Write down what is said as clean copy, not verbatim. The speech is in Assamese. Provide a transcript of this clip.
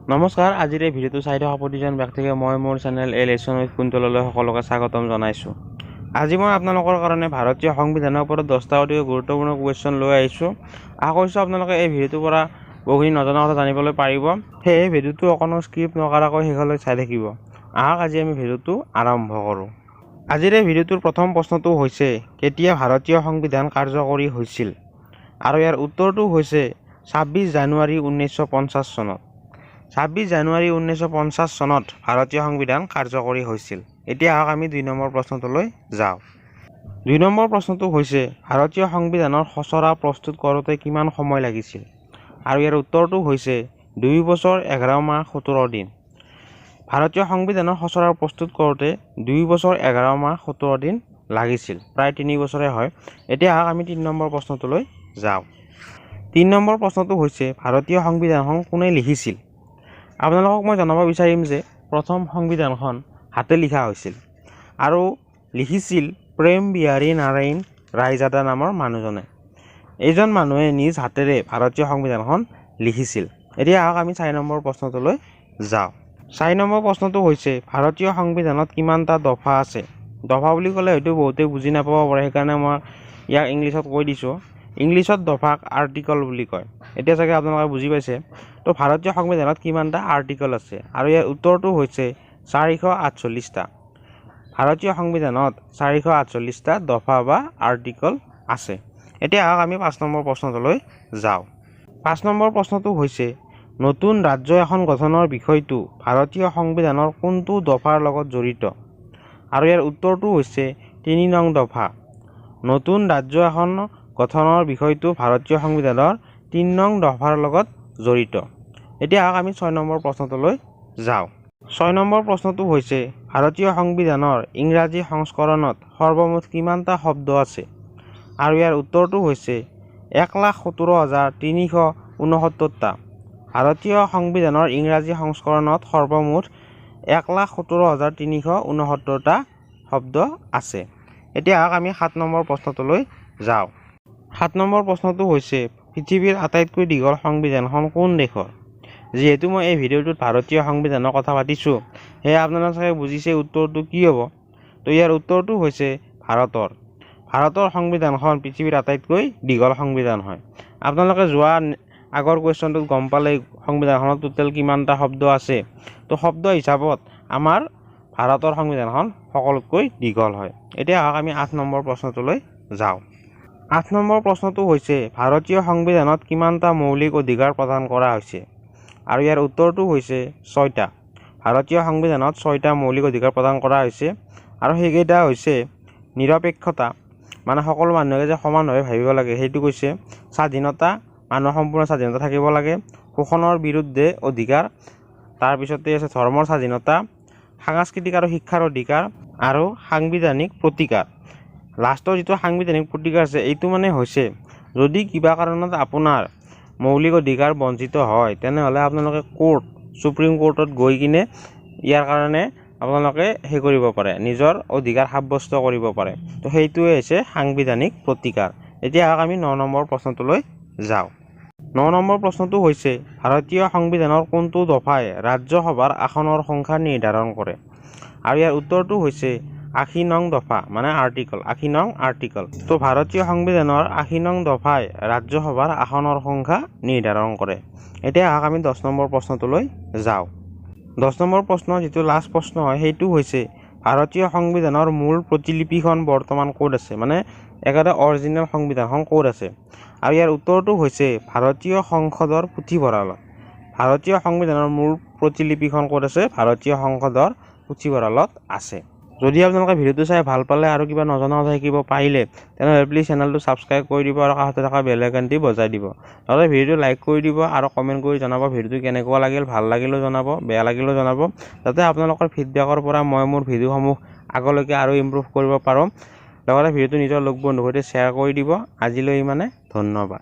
নমস্কাৰ, আজিৰ এই ভিডিঅ'টো চাই থকা প্ৰতিজন ব্যক্তিকে মই মোৰ চেনেল এ লেচন উইথ কুন্তললৈ সকলোকে স্বাগতম জনাইছোঁ। আজি মই আপোনালোকৰ কাৰণে ভাৰতীয় সংবিধানৰ ওপৰত 10টা অতিকৈ গুৰুত্বপূৰ্ণ কুৱেশ্যন লৈ আহিছোঁ। আশা কৰিছোঁ আপোনালোকে এই ভিডিঅ'টোৰ পৰা বহুখিনি নজনা কথা জানিবলৈ পাৰিব। সেয়ে ভিডিঅ'টো অকণো স্কিপ নকৰাকৈ শেষলৈ চাই থাকিব। আহক আজি আমি ভিডিঅ'টো আৰম্ভ কৰোঁ। আজিৰ এই ভিডিঅ'টোৰ প্ৰথম প্ৰশ্নটো হৈছে, কেতিয়া ভাৰতীয় সংবিধান কাৰ্যকৰী হৈছিল? আৰু ইয়াৰ উত্তৰটো হৈছে 26 জানুৱাৰী 1950 চনত। 26 জানুৱাৰী 1950 চনত ভাৰতীয় সংবিধান কাৰ্যকৰী হৈছিল। এতিয়া আহক আমি 2 নম্বৰ প্ৰশ্নটোলৈ যাওঁ। 2 নম্বৰ প্ৰশ্নটো হৈছে, ভাৰতীয় সংবিধানৰ খচৰা প্ৰস্তুত কৰোঁতে কিমান সময় লাগিছিল? আৰু ইয়াৰ উত্তৰটো হৈছে 2 বছৰ 11 মাহ 17 দিন। ভাৰতীয় সংবিধানৰ খচৰা প্ৰস্তুত কৰোঁতে 2 বছৰ 11 মাহ 17 দিন লাগিছিল, প্ৰায় 3 বছৰে হয়। এতিয়া আহক আমি 3 নম্বৰ প্ৰশ্নটোলৈ যাওঁ। 3 নম্বৰ প্ৰশ্নটো হৈছে, ভাৰতীয় সংবিধানখন কোনে লিখিছিল? আপোনালোকক মই জনাব বিচাৰিম যে প্ৰথম সংবিধানখন হাতে লিখা হৈছিল আৰু লিখিছিল প্ৰেম বিহাৰী নাৰায়ণ ৰায়জাদা নামৰ মানুহজনে। এইজন মানুহে নিজ হাতেৰে ভাৰতীয় সংবিধানখন লিখিছিল। এতিয়া আহক আমি 4 নম্বৰ প্ৰশ্নটোলৈ যাওঁ। 4 নম্বৰ প্ৰশ্নটো হৈছে, ভাৰতীয় সংবিধানত কিমানটা দফা আছে? দফা বুলি ক'লে হয়তো বহুতে বুজি নাপাব পাৰে, সেইকাৰণে মই ইয়াক ইংলিছত কৈ দিছোঁ। ইংলিছত দফাক আৰ্টিকল বুলি কয়। এতিয়া চাগে আপোনালোকে বুজি পাইছে। তো ভাৰতীয় সংবিধানত কিমানটা আৰ্টিকল আছে? আৰু ইয়াৰ উত্তৰটো হৈছে 448টা। ভাৰতীয় সংবিধানত 448টা দফা বা আৰ্টিকল আছে। এতিয়া আহক আমি 5 নম্বৰ প্ৰশ্নটোলৈ যাওঁ। 5 নম্বৰ প্ৰশ্নটো হৈছে, নতুন ৰাজ্য এখন গঠনৰ বিষয়টো ভাৰতীয় সংবিধানৰ কোনটো দফাৰ লগত জড়িত? আৰু ইয়াৰ উত্তৰটো হৈছে 3 নং দফা। নতুন ৰাজ্য এখন গঠনৰ বিষয়টো ভাৰতীয় সংবিধানৰ 3 নং দফাৰ লগত জড়িত। এতিয়া আহক আমি 6 নম্বৰ প্ৰশ্নটোলৈ যাওঁ। 6 নম্বৰ প্ৰশ্নটো হৈছে, ভাৰতীয় সংবিধানৰ ইংৰাজী সংস্কৰণত সৰ্বমুঠ কিমানটা শব্দ আছে? আৰু ইয়াৰ উত্তৰটো হৈছে 1,17,369টা। ভাৰতীয় সংবিধানৰ ইংৰাজী সংস্কৰণত সৰ্বমুঠ 1,17,369টা শব্দ আছে। এতিয়া আহক আমি 7 নম্বৰ প্ৰশ্নটোলৈ যাওঁ। 7 নম্বৰ প্ৰশ্নটো হৈছে, পৃথিৱীৰ আটাইতকৈ দীঘল সংবিধানখন কোন দেশৰ? যিহেতু মই এই ভিডিঅ'টোত ভাৰতীয় সংবিধানৰ কথা পাতিছোঁ, সেয়ে আপোনালোকে চাগে বুজিছে উত্তৰটো কি হ'ব। তো ইয়াৰ উত্তৰটো হৈছে ভাৰতৰ। ভাৰতৰ সংবিধানখন পৃথিৱীৰ আটাইতকৈ দীঘল সংবিধান হয়। আপোনালোকে যোৱা আগৰ কুৱেশ্যনটোত গম পালে সংবিধানখনত টোটেল কিমানটা শব্দ আছে। তো শব্দ হিচাপত আমাৰ ভাৰতৰ সংবিধানখন সকলোতকৈ দীঘল হয়। এতিয়া আহক আমি 8 নম্বৰ প্ৰশ্নটোলৈ যাওঁ। 8 নম্বৰ প্ৰশ্নটো হৈছে, ভাৰতীয় সংবিধানত কিমানটা মৌলিক অধিকাৰ প্ৰদান কৰা হৈছে? আৰু ইয়াৰ উত্তৰটো হৈছে 6টা। ভাৰতীয় সংবিধানত 6টা মৌলিক অধিকাৰ প্ৰদান কৰা হৈছে আৰু সেইকেইটা হৈছে নিৰপেক্ষতা, মানে সকলো মানুহে যে সমানভাৱে ভাবিব লাগে সেইটো কৈছে, স্বাধীনতা, মানুহৰ সম্পূৰ্ণ স্বাধীনতা থাকিব লাগে, শোষণৰ বিৰুদ্ধে অধিকাৰ, তাৰপিছতে আছে ধৰ্মৰ স্বাধীনতা, সাংস্কৃতিক আৰু শিক্ষাৰ অধিকাৰ আৰু সাংবিধানিক প্ৰতিকাৰ। লাষ্টৰ যিটো সাংবিধানিক প্ৰতিকাৰ আছে এইটো মানে হৈছে যদি কিবা কাৰণত আপোনাৰ মৌলিক অধিকাৰ বঞ্চিত হয় তেনেহ'লে আপোনালোকে সুপ্ৰিম কোৰ্টত গৈ কিনে ইয়াৰ কাৰণে আপোনালোকে সেই কৰিব পাৰে, নিজৰ অধিকাৰ সাব্যস্ত কৰিব পাৰে। তো সেইটোৱে হৈছে সাংবিধানিক প্ৰতিকাৰ। এতিয়া আহক আমি 9 নম্বৰ প্ৰশ্নটোলৈ যাওঁ। 9 নম্বৰ প্ৰশ্নটো হৈছে, ভাৰতীয় সংবিধানৰ কোনটো দফাই ৰাজ্যসভাৰ আসনৰ সংখ্যা নিৰ্ধাৰণ কৰে? আৰু ইয়াৰ উত্তৰটো হৈছে 80 নং দফা, মানে আৰ্টিকল, 80 নং আৰ্টিকল। তো ভাৰতীয় সংবিধানৰ 80 নং দফাই ৰাজ্যসভাৰ আসনৰ সংখ্যা নিৰ্ধাৰণ কৰে। এতিয়া আহক আমি 10 নম্বৰ প্ৰশ্নটোলৈ যাওঁ। 10 নম্বৰ প্ৰশ্ন যিটো লাষ্ট প্ৰশ্ন হয় সেইটো হৈছে, ভাৰতীয় সংবিধানৰ মূল প্ৰতিলিপিখন বৰ্তমান ক'ত আছে? মানে একেবাৰে অৰিজিনেল সংবিধানখন ক'ত আছে? আৰু ইয়াৰ উত্তৰটো হৈছে ভাৰতীয় সংসদৰ পুথিভঁৰালত। ভাৰতীয় সংবিধানৰ মূল প্ৰতিলিপিখন ক'ত আছে? ভাৰতীয় সংসদৰ পুথিভঁৰালত আছে। যদি আপোনালোকে ভিডিঅ'টো চাই ভাল পালে আৰু কিবা নজনা কথা শিকিব পাৰিলে তেনেহ'লে প্লিজ চেনেলটো ছাবস্ক্ৰাইব কৰি দিব আৰু কাষতে থকা বেল আইকনটি বজাই দিব। লগতে ভিডিঅ'টো লাইক কৰি দিব আৰু কমেণ্ট কৰি জনাব ভিডিঅ'টো কেনেকুৱা লাগিল, ভাল লাগিলেও জনাব, বেয়া লাগিলেও জনাব, যাতে আপোনালোকৰ ফিডবেকৰ পৰা মই মোৰ ভিডিঅ'সমূহ আগলৈকে আৰু ইম্প্ৰুভ কৰিব পাৰোঁ। লগতে ভিডিঅ'টো নিজৰ লগ বন্ধুৰ সৈতে শ্বেয়াৰ কৰি দিব। আজিলৈ ইমানে, ধন্যবাদ।